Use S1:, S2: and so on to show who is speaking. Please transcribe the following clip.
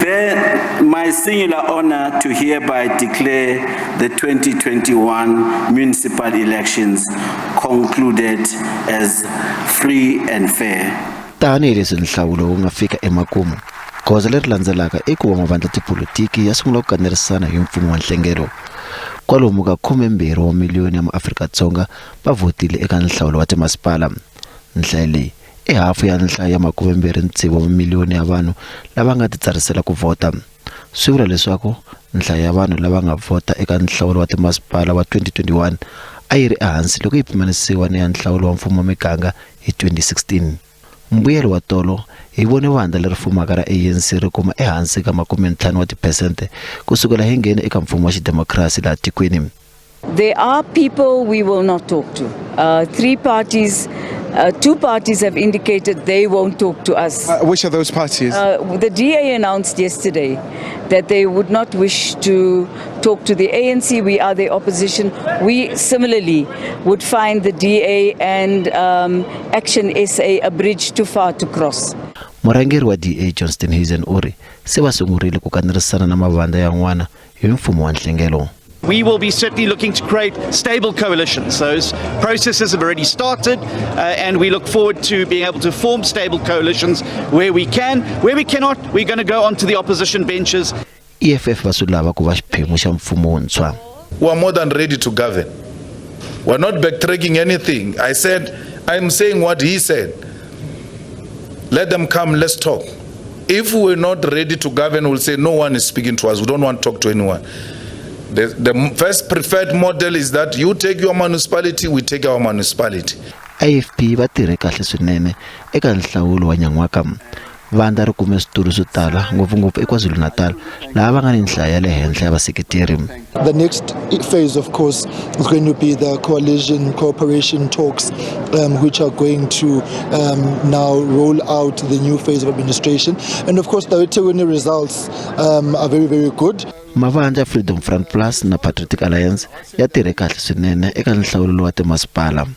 S1: then my singular honor to hereby declare the 2021 municipal elections concluded as free and fair.
S2: Tanihi leswi nhlawulo wu nga fika emakumu, goza leri landzelaka i ku va mavandla tipolotiki ya sungula ku kanerisana hi mfumo wa nhlengelo. Kwalomu ka 12 wa miliyoni ya maAfrika-Dzonga va vhotile eka nhlawulo wa timasipala. Nhlayo leyi i hafu ya nhlayo ya 26 wa mamiliyoni ya vanhu lava nga titsarisela ku vhota. Swi vula leswaku nhlayo ya vanhu lava nga vhota eka nhlawulo wa timasipala wa 2021 a yi ri ehansi loko yi pimanisiwa ni ya nhlawulo wa mfumo wa miganga hi 2016. Mbuyelo wa tolo hi vone vandla leri fumaka ra ANC ri kuma ehansi ka 50 wa tiphesente ku sukela hi nghene eka mfumo wa xidemokirasi laha tikweni.
S3: There are people we will not talk to. Three parties, two parties have indicated they won't talk to us.
S4: Which are those parties?
S3: The DA announced yesterday that they would not wish to talk to the ANC. We are the opposition. We similarly would find the DA and Action SA a bridge too far to cross.
S2: Murhangeri wa DA John Steenhuisen u ri se va sungurile ku kanerisana na mavandla yan'wana hi mfumo wa nhlengelo.
S5: We will be certainly looking to create stable coalitions. Those processes have already started, and we look forward to being able to form stable coalitions where we can. Where we cannot, we're going to go onto the opposition benches.
S2: EFF va swi lava ku va xiphemu xa mfumo wuntshwa.
S6: We are more than ready to govern. We're not backtracking anything. I said, I'm saying what he said. Let them come, let's talk. If we're not ready to govern, we'll say no one is speaking to us. We don't want to talk to anyone. The first preferred model is that you take your municipality, we take our municipality.
S2: IFP va tirhe kahle swinene eka nhlawulo wa nyan'waka. Vandla ri kume switulu swo tala ngopfungopfu eKwaZulu-Natal laha va nga ni nhlayo ya le henhla ya vaseketeri.
S7: The next phase, of course, is going to be the coalition cooperation talks, which are going to now roll out the new phase of administration. And of course, the eThekwini results are very, very good.
S2: Mavandla Freedom Front Plus na Patriotic Alliance ya tirhe kahle swinene eka nhlawulo wa timasipala.